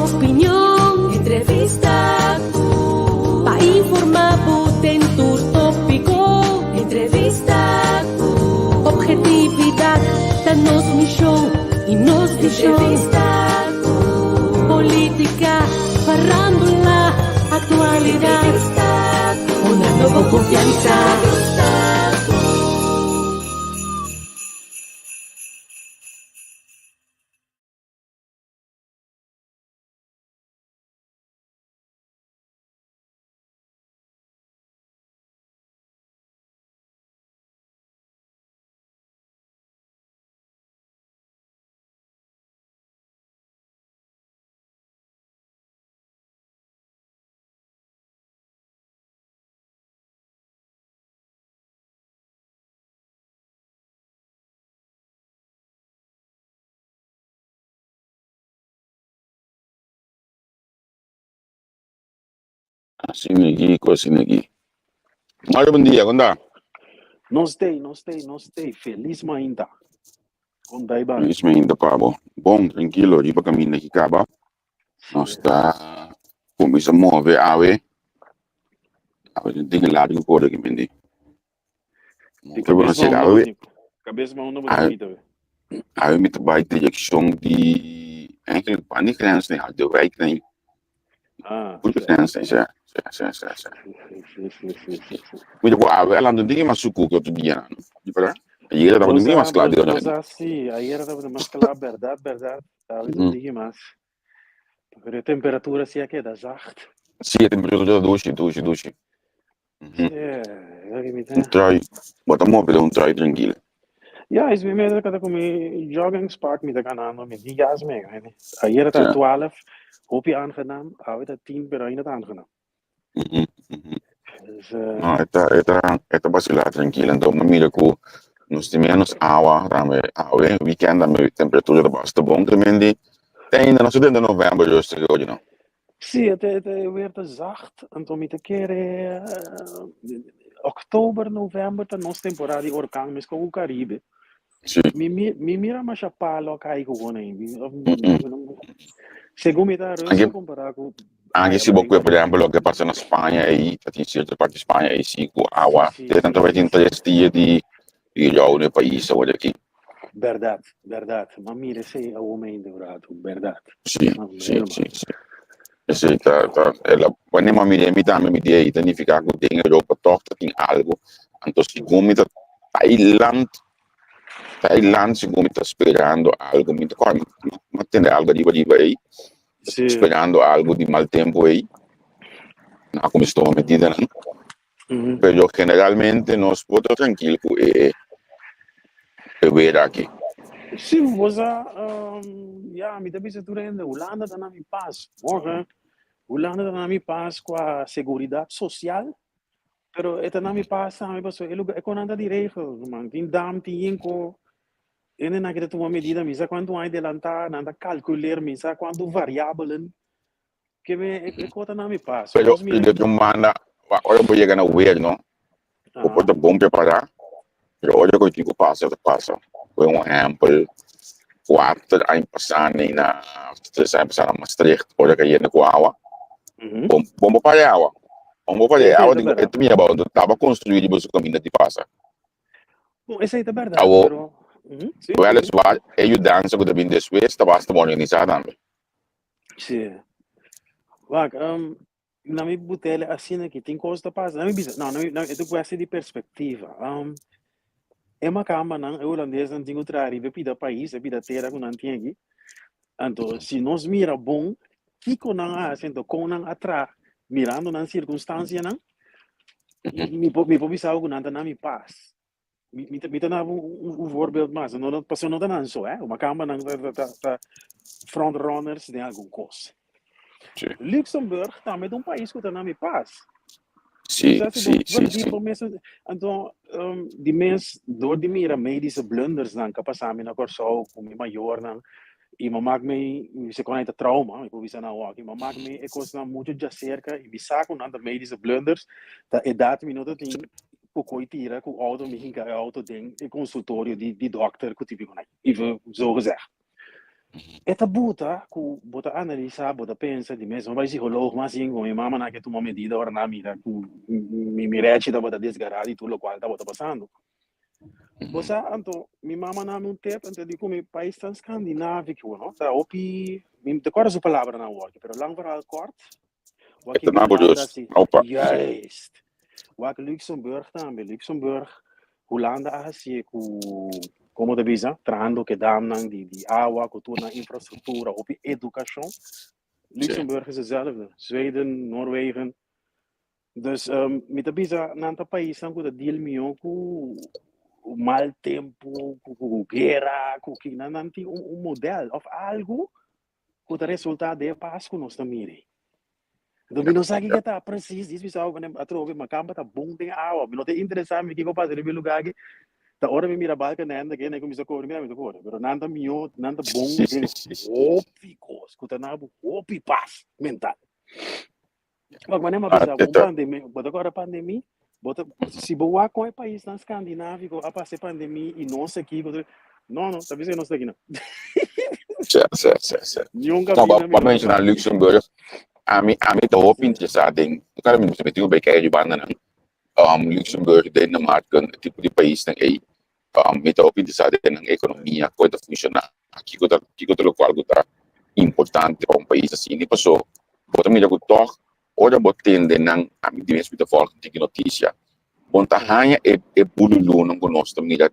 Opinion, entrevista ku pa informá bo den tur tópiko. Entrevista ku ophetividat ta nos mishon i nos vishon. Entrevista ku polítika, farándula, aktualidat. Entrevista ku una nobo konfiansa. Entrevista ku. Asina aki ku asina aki. Mario, bon dia, kon ta? Nos tei, nos tei, nos tei. Felis mainta. Kon ta Ivan? Felis mainta pa bo. Bon, trankilo, riba kaminda aki kaba. Nos ta kuminsá move awe. Awe tin tin largu kore aki mende. Di kabes pa unda bo tin? Kabes pa unda bo tin kita be? Awe mi ta bai direkshon di eigenlijk pa ni grens nee, de wijk nee. Ah, Goede grens nee, ja. Ja, ja, ja, ja. Mi ta ku awe alando un tiki mas suku ku otro dia no. Di verdad? Ayer tabata un tiki mas kla di Nos a si, ayer tabata mas kla, berdad, berdad. Awe ta un tiki mas. Pero e temperatura si a keda zacht. Si, e temperatura ta dushi, dushi, dushi. Un trui, bo ta move den un trui trankilo. Ja, is mi mester kata ku mi joggingspak mi ta ganando mi di jas mee. Ayer ta 12, hopi aangenaam, awe ta 10, pero ainda ta aangenaam. Dus, No, e ta, e ta, e ta basila trankilo. Anto mi mira ku nos tin menos awa tambe awe, weekend tambe temperatura ta basta bon tremendi. Te ainda nos ta den november rustig oye no. Sí, e ta, e ta, e weer ta zacht, anto mi ta kere oktober, november ta nos temporada di orkan, meskos ku Karibe. Sí. Mi, mi, mi mira masha palo a kai ku wona ei. Segun mi ta rustig kompará ku Anke si bo kue, por ehempel, loke pasa na Spaña ei, ta tin sierto parti di Spaña ei si ku awa, te nan tabata tin tres dia di di rou na e pais awor aki. Bèrdat, bèrdat. M'a mira esei awor mente un ratu, bèrdat. Sí, sí, sí, sí. Esei ta, ta, el a, wanneer m'a mira mi tambe mi di ei ta nifiká ku den Europa tòg ta tin algu. Anto segun mi ta Thailand, Thailand segun mi ta sperando algu, mi ta kòrda mi a tende algu ariba riba ei, sperando algu di mal tempu ei, nan a kuminsá tuma medidanan. Pero generalmente nos por ta trankil ku e e weer aki. Sí, bo sa, ya, mi ta bisa tur hende, Hulanda ta na mi pas. Morgen, Hulanda ta na mi pas kua seguridat sosial, pero e ta na mi pas tambe pasobra e lugar, e konan ta di regel, ruman. Tin dam, tin yinko, hendenan ki ta tuma medida mi sa kuantu aña delantá, nan ta kalkuler mi sa kuantu variabelen Ke me e kota na mi pas. Pero di otro banda, ora bo yega na weer no, bo por ta bon prepará, pero ora ku tin ku pasa ta pasa. Por un ehèmpel, kuater aña pasá ni na tres aña pasá na Maastricht, ora ku a yena ku awa, bon bon bo para e awa, bon bo para e awa, e ta mira bo tabata konstruí riba su kaminda di pasa. Bon, esei ta bèrdat, pero Wèliswaar e yudansa ku ta bin despues ta basta bon organisá tambe. Sí. Wak, na mi butele asina ki tin kos ta pasa. Na mi bisa, no, na mi, na, e ta kwestie di perspektiva. E makambanan, e hulandesnan tin ku traha riba e pida pais, e pida tera ku nan tin aki. Anto, si nos mira bon, kiko nan a hasi, anto kon nan a traha, mirando nan sirkunstansianan, mi por, mi por bisa bo ku nan ta na mi pas. Mi, mi, mi ta na un voorbeeld mas. No, no, pasobra no ta nan so, eh. Makambanan ta, ta, ta, ta frontrunners den algun kos. Sí. Luxemburg tambe ta un pais ku ta na mi pas. Sí, Sa si sí, bo sí, verdiep sí. bo mes, anto di mes door di mira medische blunders nan ka pasa mi na Kòrsou ku mi mayornan i mi mak mi, mi bisa kon ei ta trauma, mi por bisa nan awor aki, mi mak mi e kosnan muchu djaserka i mi sa ku nan ta medische blunders, ta edat mi no ta tin ku koi tira ku outo mi hinka e outo den e konsultorio di di dòkter ku tipiko nan, even zo gezegd. E ta buta ku bo ta analisá, bo ta pensa di mes, mi bai psicoloog mas sin ku mi mama nan ke tuma medida ora nan mira ku mi mi rechi tabata desgará di tur lokual tabata pasando. Bo sa anto mi mama na mi un tep anto di ku mi paisnan skandináviko no ta hopi mi ta kòrda su palabranan awor pero lang verhaal kort Wak e Hulanda si juist wak Luxemburg tambe Luxemburg Hulanda a hasié ku komo ta bisa trahando ku e damnan di di awa ku tur nan infrastruktura hopi edukashon Luxemburg is hetzelfde Zweden Noorwegen dus mi ta bisa nan ta paisnan ku ta deal mihó ku mal tempu ku guera ku kinan nan tin un model òf algu ku ta resultá den e pas ku nos ta mira ei. Enton mi no sa kiko ta presis, dis mi sa ku atrobe makamba ta bon den awa, mi no ta interesá mi kiko pasa riba e lugá aki, ta ora mi mira Balkenende ke nan kuminsá kore, mira mi ta kore, pero nan ta mihó, nan ta bon den hopi kos ku ta na bo hopi pas mental. Wak manera mi a bisa bo, un pandemia, bo ta kòrda pandemia? Bo ta, si bo wak kon e paisnan skandináviko a pasa e pandemia i nos aki, bo ta, no, no, ta bisa nos ta aki no. Sí, sí, sí, sí. Niun No, kabina mi pa no ta menshoná bai. Luxemburg, ami, ami ta hopi interesá den, kada mi mi tin ku bai kaya di bandanan, Luxemburg, Denemarken, e tipo di paisnan ei, mi ta hopi interesá den nan ekonomia, kon e ta funshoná, kiko ta, kiko ta lokual ku ta importante pa un pais asina, paso bo ta mira ku tòg Ora bo tende nan, ami di mes mi ta volg un tiki notisia, bo no ta haña e e bululunan ku nos ta mira.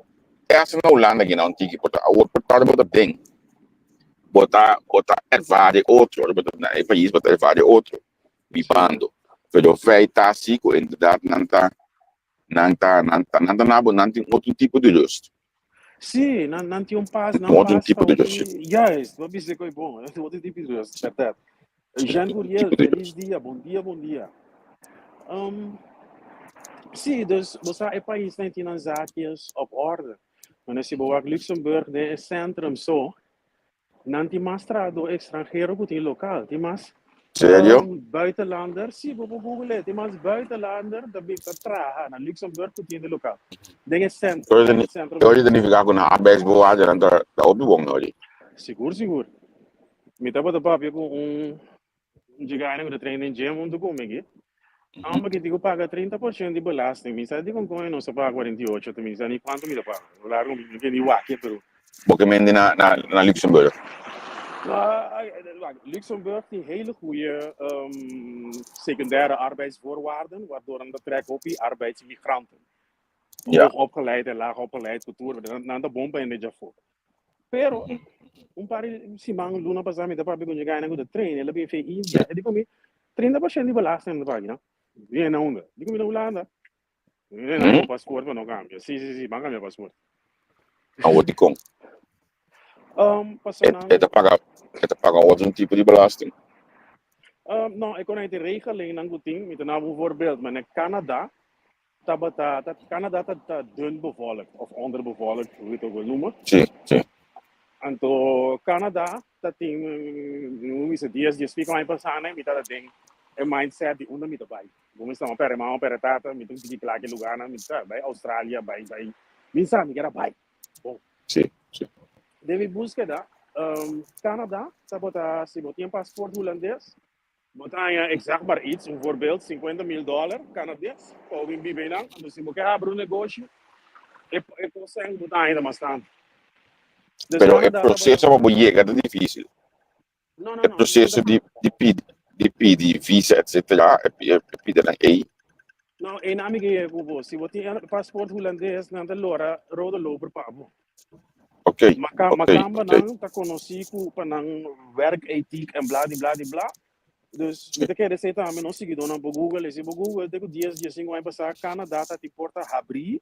Te hasta na Hulanda gina un tiki por ta awor por tarde bo ta den, bo ta bo ta ervaar e otro, ora bo ta na e pais bo ta ervaar e otro bibando. Pero feit ta si ku inderdaad nan ta nan ta nan ta nan ta na bo nan tin otro tipo di rust. Sí, nan nan tin un pas, nan Otro pas tipo ta di rust. hopi, juist, bo a bisa koe bon, otro tipo di rust, bèrdat. Jean Guriel, Tipo di feliz rust. dia, bon dia, bon dia. Um, sí, dus bo sa e paisnan tin nan zaakjes op orde. Wanneer si bo wak Luxemburg den e centrum so, Nan tin mas trahadó ekstranhero ku tin lokal. Tin mas Serio? buitenlander, sí, bo por google, tin mas buitenlander ta bin ta traha na Luxemburg ku tin di lokal. Den e sentro, Ora den di e sentro ora mes. di nifiká ku nan arbeidsvoorwaarden ta ta hopi bon ori. Sigur, sigur. Mi tabata papia ku un djigana ku ta train den gym huntu ku mi aki. Amba ki tin ku paga 30% di belasting. Mi sa dikon kon e nos ta paga 48, ta mi sa ni kuantu mi ta paga. Largo mi no ke ni wak pero. Bo ke mende na na na Luxemburg? No, wak, Luxemburg tin hele goeie secundaire arbeidsvoorwaarden, waardoor nan ta trek hopi arbeidsmigranten. Ja. Hoog opgeleid en laag opgeleid, cultuur, nan nan ta bon pa hende djafó. Pero un par di siman, luna pasá mi ta papia ku un djigainan ku ta train, el a bin fe India, e di ku mi, 30% di belasting nan ta paga, no? Di na unda? Di ku mi na Hulanda. Mi na bo paspoort pa no kambia. Si, si, si, ban kambia paspoort. Awor dikon? Pasobra nan. E ta paga, e ta paga otro tipo di belasting? No, e konai tin regelingnan ku tin. Mi ta duna bo un voorbeeld. Maar na Canada tabata, ta, Canada ta, ta dun bevolkt of onderbevolkt, hoe je het ook wil noemen. Sí, sí. Anto Canada ta tin, hoe mi sa, dies, dies pico aña pasá mi tabata den e mindset di unda mi ta bai. Bo mi staba pere mama, pere tata, mi ta un tiki kla ki lugarnan, mi ta bai Australia, bai, bai, mi sa, mi kier a bai. Bon. Sí, sí. Den mi búskeda, Canada tabata, si bo tin paspoort hulandes, Bo ta haña, ik zeg maar iets, un voorbeeld, 50 mil dòler Kanades pa bo bin biba einan. Anto si bo ke habri un negoshi, e e kosnan ku bo ta haña ta mas tantu. Dus Pero e Canada tabata proseso pa bo yega ta difísil. No, no, E no, nan proseso ta di di pidi di pidi visa etcetera, e e pidinan ei. No, einan mi ke yega ku bo. Si bo tin e paspoort hulandes, nan ta lora rode loper pa bo. Ok, Maka, ok, makamba ok. nan ta konosí ku pa nan werkethiek en bla di bla di bla. Dus mi ta kere esei tambe nos siguidónan por Google. Si bo Google te ku dies, diesinku aña pasá Canada ta tin porta habrí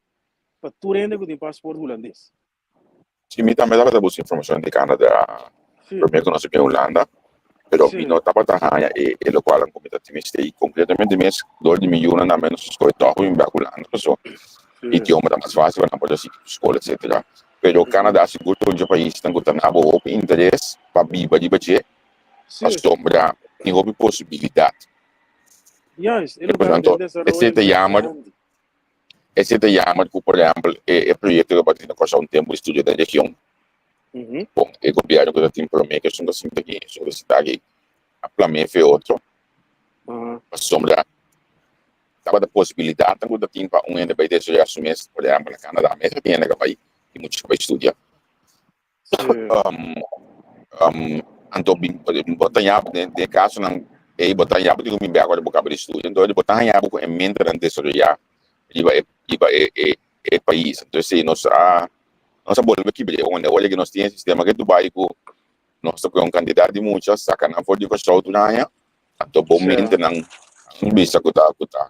pa tur hende ku tin pasport hulandes. Si, mi tambe tabata buska informashon di Canada Sí. promé ku nos a bin Hulanda, pero mi Sí. no tabata haña e e lokualnan ku mi ta tin mester. I konkretamente mes dor di mi yunan tambe nos a skohe tòg bin bèk Hulanda pasobra Sí. idioma ta mas fácil pa nan por ta sigui skol etcetera. Pero Canada sigur ta un dje paisnan ku ta na bo hopi interes pa biba riba dje Sí. pasobra tin hopi posibilidat. Juist, e Por lugar tanto, den desaroyo esei ta yammer, grandi. esei ta yammer ku por ehèmpel e e proyekto ku a tin na Kòrsou un tempu di studio den region. Bon, e gobièrnu ku ta tin promé ku esun ta sinta aki, esun ku ta sinta aki a plam'é fe otro, pasobra tabata posibilidatnan ku ta tin pa un hende bai desaroyá su mes, por ehèmpel na Canada mes tin hende ku a bai, tin mucha ku a bai studia. Anto bo ta haña bo den e kasonan ei bo ta haña bo tin ku bin bèk ora bo kaba di studia, entonces bo ta haña bo ku e mentenan desaroyá riba e riba e e pais. Entonces si nos a nos a bolbe kibr'é unda ora ku nos tin e sistema ke Dubai ku nos ta pone un kantidat di mucha saka nan for di Kòrsou tur aña, anto bo mentenan bisa ku ta ku ta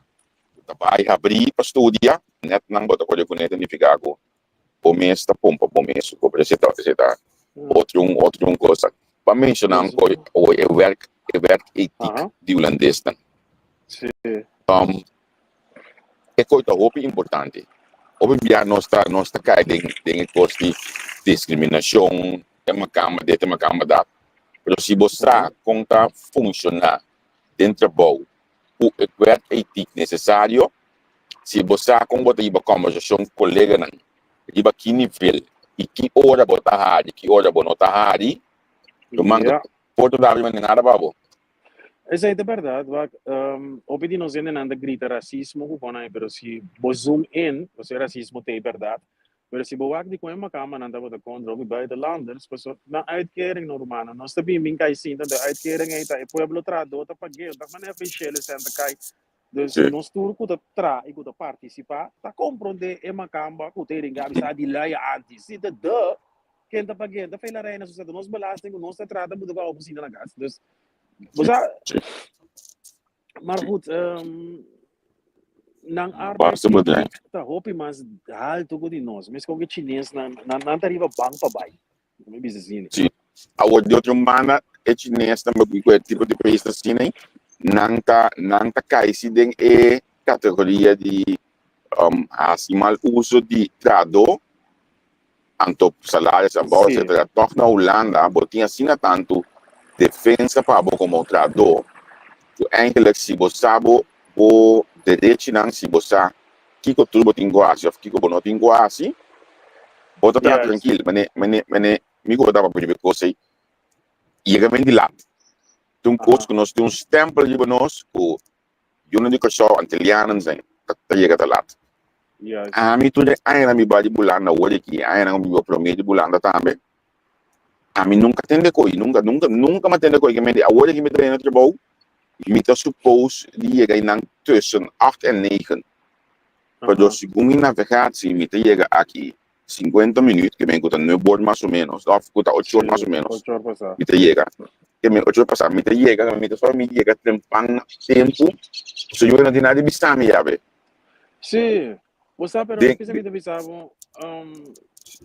ku ta bai habrí pa studia, nèt nan bo ta kore kuné ta nifiká ku bo mes ta pompa bo mes su koper esei ta esei ta otro un otro un cosa pa menshoná un koi oe e werk e werk etiek di hulandesnan um e koi ta hopi importante hopi bia nos ta nos ta kai den den e kos di diskriminashon e makamba dit e makamba dat pero si bo sa kon ta funshoná den trabou ku e werk etiek nesesario Si bo sa kon bo ta hiba kòmbersashon ku koleganan, riba ki nivel i ki ora bo ta hari, ki ora bo no ta hari, lo manda por ta riba nada pa bo. Esei ta bèrdat, wak. Hopi di nos hendenan ta grita rasismo ku kon ai, pero si bo zoom in, pasobra e rasismo ta ei bèrdat, pero si bo wak di kon e makamanan tabata kontra hopi buitenlanders, pasobra nan uitkering no rumannan, nos ta bin bin kai sinta, anto e uitkering ei ta e pueblo trahadó ta pag'é, ta manera ofisheel esei ta kai. Dus nos tur ku ta tra i ku ta partisipá ta komprondé e makamba ku ta ringa bisa di lei antis. Si ta de, ken ta pag'é? Ta Fela Reina su sa ta nos belasting ku nos ta tra ta buta ku a ofisina na kas. Dus, bo sa, maar goed, nan arbeid ta hopi mas haltu ku di nos. Meskos ku e chinesnan, nan ta riba bank pa bai. Mi bisa asina. Sí. Awor di otro banda e chinesnan bo ku e tipo di paisnan asina ei, nan ta nan ta kai si den e kategoria di hasi mal uso di trahadó, anto salaris abou etcetera. Tòg na Hulanda bo tin asina tantu defensa pa bo komo trahadó ku eindelijk si bo sa bo bo derechinan, si bo sa kiko tur bo tin ku hasi òf kiko bo no tin ku hasi, bo ta traha trankil. Mane, mane, mane mi ku bo tabata riba e kos ei, yega men di lat. Ta un kos ku nos tin un stèmpel riba nos ku yunan di Kòrsou, Antilianan zijn, ta yega ta lat. Ami tur e añanan mi bai di Bulanda awor aki, e añanan ku mi biba promé di Bulanda tambe, ami nunka tende koi, nunka, nunka, nunka mi a tende koi. Ke men di awor aki mi ta na trabou, Mi ta suppose di yega einan tussen acht en negen. Pero segun mi navegatie mi ta yega aki cincuenta minuut, ke men ku ta nuebe or mas o menos, of ku ta ocho or mas o menos mi ta yega. Ke men ocho or pasa mi ta yega, mi ta sòru mi yega trempan na tempu, pasobra yu no tin nada di bisa mi yabe. Sí, bo sa pero kisa mi ta bisa bo,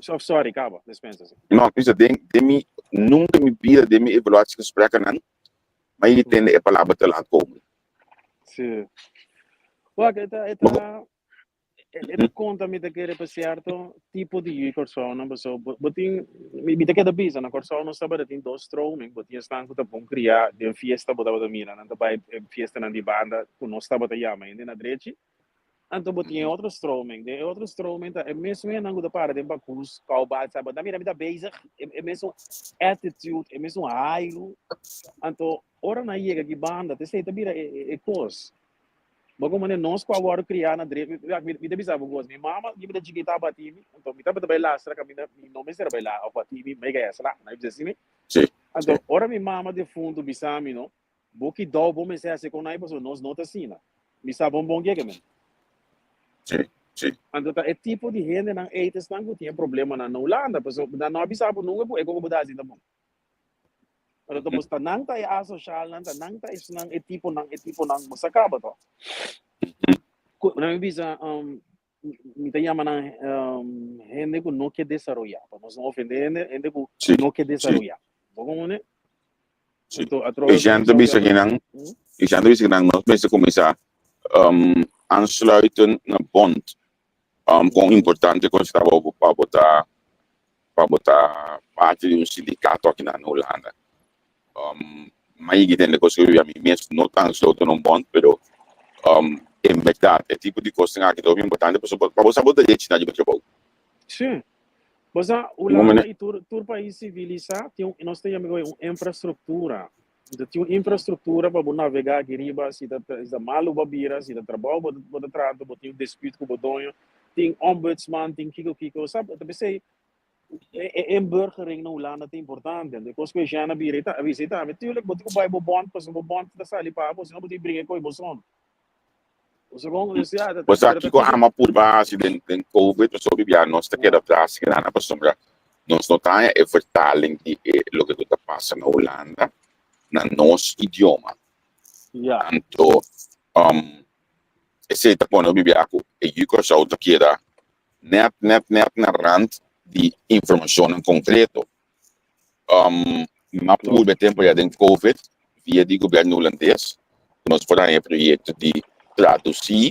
of sorry kaba, dispensa. No, bisa den den mi nunka mi bida den mi evaluatiegesprekken Ma i tende e palabra te laat komen. Sí. Wak, e ta, e ta, e ta konta mi ta kere pa sierto tipo di yu Kòrsou nan paso bo, bo tin, mi, mi ta keda bisa na Kòrsou nos tabata tin dos stroming, bo tin esnan ku ta bon kriá den fiesta bo tabata mira nan ta bai e fiestanan di banda ku nos tabata yama hende na drechi. Anto bo tin e otro stroming. Den e otro stroming ta e mesun hendenan ku ta para den bakus, koubal, sa bo ta mira mi ta bezig, e e mesun attitude, e mesun hairu. Anto ora nan yega aki banda, ta esei ta bira e e e kos. Bo komo manera nos ku a wòrdu kriá na dre, mi mi ta bisa bo kos, mi mama di mi ta chikita a bati mi, anto mi tabata bai lastra kaminda mi no mester a bai la òf bati mi, mi a sla, nan a bisa asina. Anto ora mi mama defuntu bisa mi no, Bo ki dou bo mester hasi kon ai pasobra nos no ta asina. Mi sa bon bon keke men. Sí, sí. Anto ta e tipo di hendenan ei ta esnan ku tin e problemanan na Hulanda pasobra nan no a bisa bo nunka ku e koko bo ta hasi ta bon. Anto ta bos ta nan ta e asoshalnan, ta nan ta esnan e tiponan e tiponan bo sa kaba to. Ku nan mi bisa mi ta yama nan hende ku no ke desaroyá pa nos no ofende hende, hende ku no ke desaroyá. Bo komo Sí. E gente bisa que nan, e gente bisa que nan nos mester kuminsá um, aansluiten na bond. Um, kon importante kon sta pa pa bo ta pa bo ta parti di un sindikato aki na Hulanda. Um, ma yigi tende kos ku mi mes no ta aansluiten na un bond, pero um, en berdad e tipo di kosnan aki ta hopi importante pasobra pa bo sa bo derechinan di bo trabou. Sí. Bosa, Hulanda i tur tur pais sivilisá tin un, nos ta yama un infrastruktura. Anto tin un infrastruktura pa bo navegá aki riba, si ta si ta malu bo a bira, si ta trabou bo bo ta traha, anto bo tin un dispute ku bo doño, tin ombudsman, tin kiko kiko. Sa, ta p'esei e e inburgering na Hulanda ta importante. Anto e kos ku e Jean a bira i ta a bisa i tambe, tuurlijk bo tin ku bai bo bond, pasobra bo bond ta sali pa bo, si no bo tin bringa koe bo son. Bo sa kiko ama purba hasi den den covid pasobra bibia nos ta keda tras grana pasobra nos no ta haña e vertaling di e loke ku ta pasa na Hulanda na nos idioma. Anto esei ta pone bibia ku e yu Kòrsou ta keda nèt nèt nèt na rant di informashonnan konkreto. Mi a purba e tempo ya den covid via di gobierno hulandes ku nos por haña e proyekto di tradusí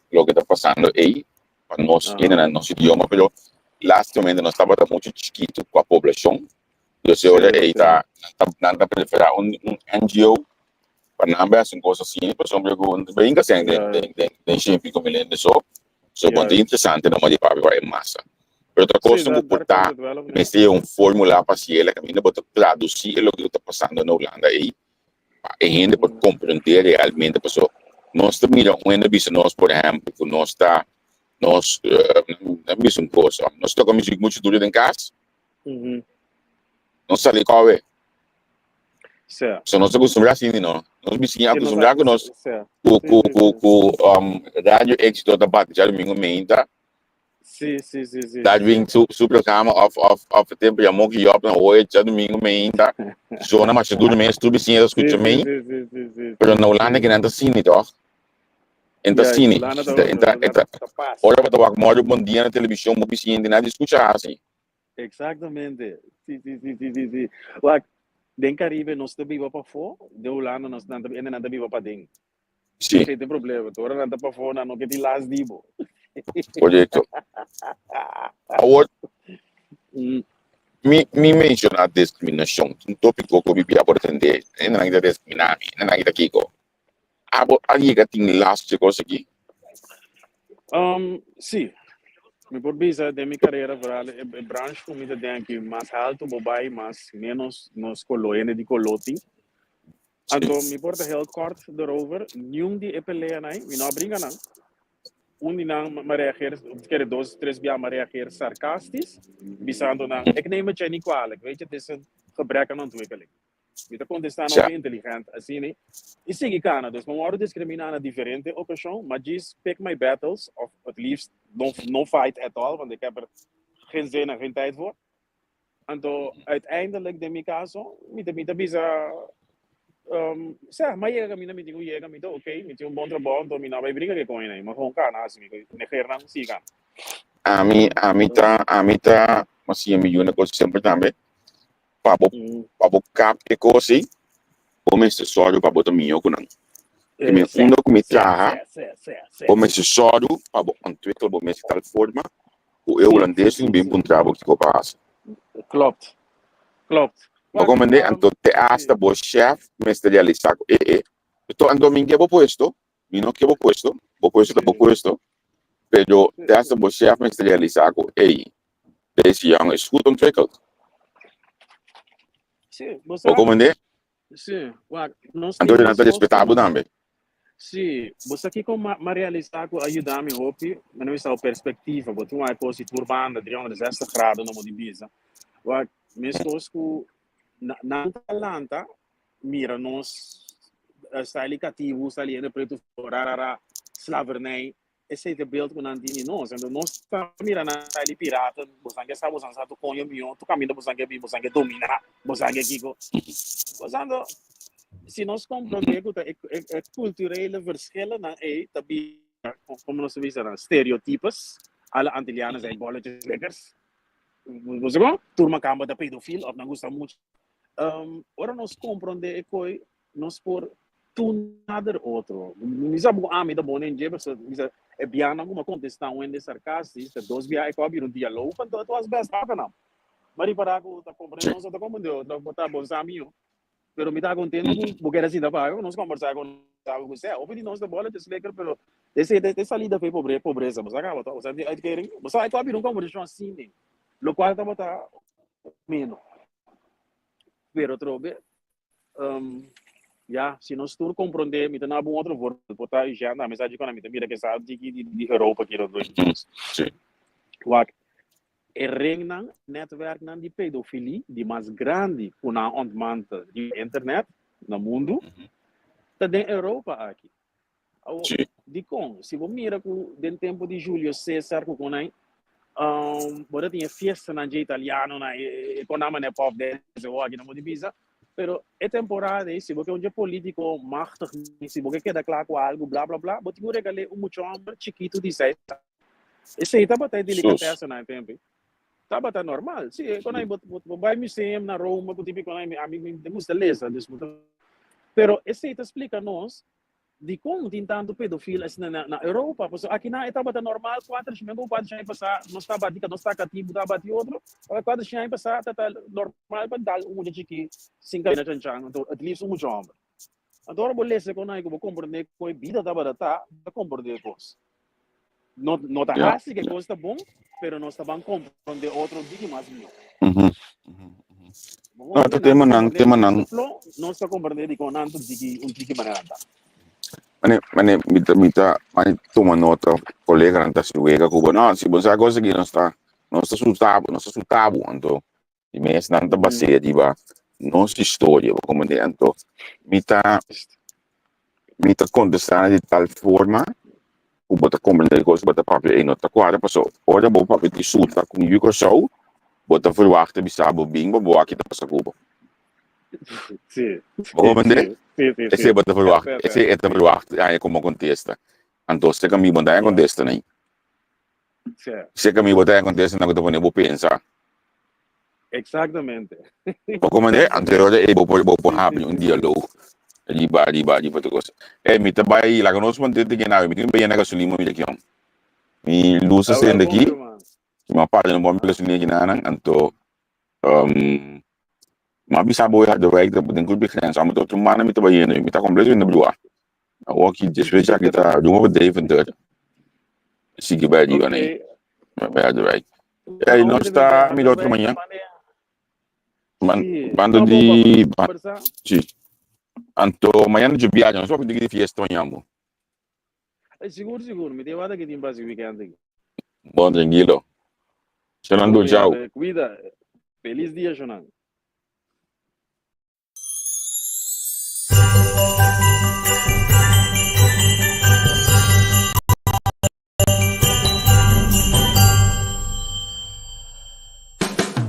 loke ta pasando ei pa nos hende na nos idioma pero lastimamente nos tabata muchu chikitu ku a poblashon dus e ora ei ta nan ta preferá un NGO pa nan bai hasi un kos asina pasobra ku no ta brinka sèn den shen i piko mil hende so. So bon ta interesante numa di papia pa e masa. Pero otro kos ku por ta mester un formula pa hasiel kaminda bo ta tradusi e loke ku ta pasando na Hulanda ei pa e hende por komprende realmente paso nos ta mira un hende bisa nos por ehempel ku nos ta nos nan bisa un kos nos toka muzik muchu duru den kas nos sali kowe. So nos acostumbrá asina no. Nos bisiña acostumbrá ku nos ku ku ku ku um, Radio Éxito ta bati djadumingu meinta. Sí, sí, sí, sí. Darwin su su programa of of of tempo ya Moki Job na hoy djadumingu meinta. Zona masha duro mes, tur bisiña ta skucha mei. Sí, sí, sí, sí. Pero na Hulanda ke nan ta sini toch? En ta sini. Enta enta ora bo ta wak Mòrdu Bon Dia na televishon bo bisiña di nadie skucha hasi. Exactamente. Sí, sí, sí, sí, sí, sí. Wak, den Caribe nos ta biba pafó, den Hulanda nos nan ta, hende nan ta biba paden. Sí. Esei ta e problema. Tur ora nan ta pafó, nan no ke tin las di bo. Correcto. Awor, mi, mi menciona discriminacion. Un tópico ku mi bia por atende. Hende nan ta discrimina mi, hende nan ta kiko. Abo a yega tin last dje kos aki? Um, sí. Mi por bisa den mi carera vooral e, e branch ku mi ta den aki mas haltu bo bai mas menos nos koló hende di koló tin. Anto mi por ta heel kort erover, niun di e peleanan ei mi no a bringa nan. Un di nan m'a reageer, kere dos, tres bia m'a reageer sarcastisch, bisando nan, ik neem het je niet kwalijk, weet je, het is een gebrek aan ontwikkeling. Mi ta kontestá nan hopi inteligent asina i sigui kana. Dus mi wòrdu diskriminá na diferente okashon, ma djis pick my battles of het liefst no, no fight at all, want ik heb er geen zin en geen tijd voor. Anto uiteindelijk den mi kaso mi ta mi ta bisa um, seh, m'a yega kaminda mi tin ku yega, mi ta oké, mi tin un bon trabou, anto mi no a bai bringa ku e koña ei, m'a gewoon kana hasi mi ku negeer nan, sigui kana. Ami, ami ta, ami ta, m'a siña mi yu na kos semper tambe, pa bo pa bo kap e kos ei, bo mester sòru pa bo ta mihó ku nan. Te men unda ku mi traha, bo mester sòru pa bo ontwikkel bo mes di tal forma ku e hulandes tin bin puntra bo kiko pa hasi. Klopt, klopt. Bo komprendé? Anto te asta bo shèf mester realisá ku e e, anto mi ke bo puesto, mi no ke bo puesto, bo puesto ta bo puesto, pero te asta bo shèf mester realisá ku ey, Deze jongen is goed ontwikkeld. Sí, bo Bo sa. comprende? Sí, wak, nos Anto tin nan ta mes respetá bo kos. tambe. Sí, bo sa kiko ma, ma realisá ku a yuda mi hopi, mi no bisa perspektiva, bo tin wak kos di tur banda, 360 grado no mo di bisa. Wak, mes kos ku na, nan ta lanta, mira nos eh, style katibu, style hende pretu, ra ra ra, slavernij, Esei ta e beeld ku nan tin di nos. Enton nos ta mira nan style di pirata, bosan ke sa, bosan sa tur koño mihó, tur kaminda bosan ke bin, bosan ke dominá, bosan ke kiko. Bosando, si nos komprondé ku ta e e kulturele verschillennan ei ta bira, komo nos ta bisa nan, stereotypes, alle Antillianen zijn bolletjeslikkers. Bo sa kon? Tur makamba ta pedofil òf nan gusta mucha. Ora nos komprondé e koi, Nos por toenader otro. Mi sa ku ami ta bon den dje, pasobra mi sa e bianan ku mi a kontestá un hende sarkastis, ta dos bia e ku a bira un dialog, anto het was best aangenaam. Mi a ripará ku ta komprendé nos no ta komprendé otro, bo ta bon sa mihó. Pero mi ta kontento ku bo kere sinta pa ku nos kombersá ku nos ku sea. Hopi di nos ta bòlletjes lekker, pero esei ta e salida for e pobresa. Bo sa kaba tòg? Bo sa di uitkering? Bo sa e ku a bira un kombersashon asina. Lokual tabata meno. Pero trobe, um, ya, si nos tur komprondé, mi ta na un otro voorbeeld, por ta Eugène tambe sa djikon, mi ta mira ke sa diki di, di Europa ki rondó di nos. Sí. Wak, e ringnan, netwerknan di pedofilie di mas grandi ku nan ontmantel di internet na mundu, ta den Europa aki. Awo, Sí. dikon? Si bo mira ku den tempu di Julio Cesar ku kon ai, um, bo ta tin e fiestanan dje italianonan, e, e, e kon nan manera pop dance o aki nan bo di bisa. Pero e temporada ei, si bo ke un dje politico machtig, si bo ke keda kla ku algu, bla bla bla, bo tin ku regal'é un mucha hòmber chikitu di seis aña. Esei tabata e Sus. delikatèsenan e tempu ei. Tabata normal. Sí, e kon ai bo, bo, bo bai museum na Roma ku tipi kon ai, ami mi ta gusta lesa, dus bo ta. Pero esei ta splika nos Dikon tin tantu pedofil asina na na Europa? Pasobra akinan e tabata normal kuater shimia ku kuater shai pasá nos ta bati nos ta katibu ta bati otro. Ora kuater shai pasá ta ta normal pa dal un mucha chikí sin kabena chanchan anto at least un mucha hòmber. Anto ora bo lesa kon ai ku bo komprendé kon e bida tabata ta, bo ta komprendé e kos. No no ta Ja. hasi ku e kos ta bon, pero nos ta ban komprendé otro diki mas mihó. Mhm. Bo No, comprende? ta Nan ta temanan, comprende temanan. nos flow, nos ta comprende dikon nan ta diki un tiki manera ta. Mane, mane, mi ta, mi ta, mane tuma nota, koleganan ta hasi wega ku bo. No, si bo sa kos aki nos ta, nos ta suta bo, nos ta suta bo. Anto, di mes nan ta basea riba nos historia, bo comprende? Anto, mi ta, mi ta kontestá di tal forma ku bo ta komprendé e kos ku bo ta papia ei no ta kuadra paso ora bo papia di suta ku yu Kòrsou bo ta verwachta bisa bo bin pa bo wak ki ta pasa ku bo. Sí. Bo komprendé? Sí, sí, sí. Esei bo ta verwachta, Ja, ja, ja. esei e ta verwachta haña komo kontesta. Anto seka mi bo no ta haña kontesta nei. Sí. Seka mi bo ta haña kontesta nan ku ta pone bo pensa. Exactamente. Bo comprende? Anto e ora ei bo por bo por Sí, habri sí, un sí. dialoog riba riba riba tur kos. Ey, mi ta bai laga nos mantente te kende awe. Mi tin ku bai yena gasolin pa mira kion. Mi lus a Ah, wel sende bon, aki. ruman. Mi a para den bombi gasolin aki nanan. Anto um, mi a bisa bo Harderwijk ta den Club de Grens. Amo ta otro mana mi ta bai yendo. Mi ta completamente blua. Awor aki despues ya ki ta dun over Deventer. Sigui bai riba nei. Ok. Bai Harderwijk. Ey, nos ta mira otro mañana. Man, bando di... Sí. Anto, mañana yo viaje, nos vamos a fiesta mañana. bo. Sigur, sigur. Mi te wada que tin basi weekend aquí. Bon, tranquilo. Shonan, Ok, chao. ande, cuida. Feliz dia, Shonan.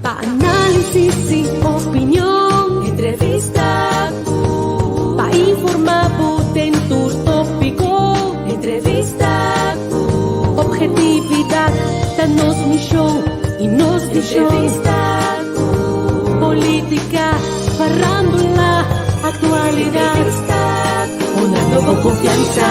Pa análisis y opinion, entrevista cu. Pa informa bo den tur tópico, entrevista cu. Objetividad ta nos misión y nos vision. Entrevista cu. Política, farándula, actualidad. Entrevista cu. Una nobo confianza.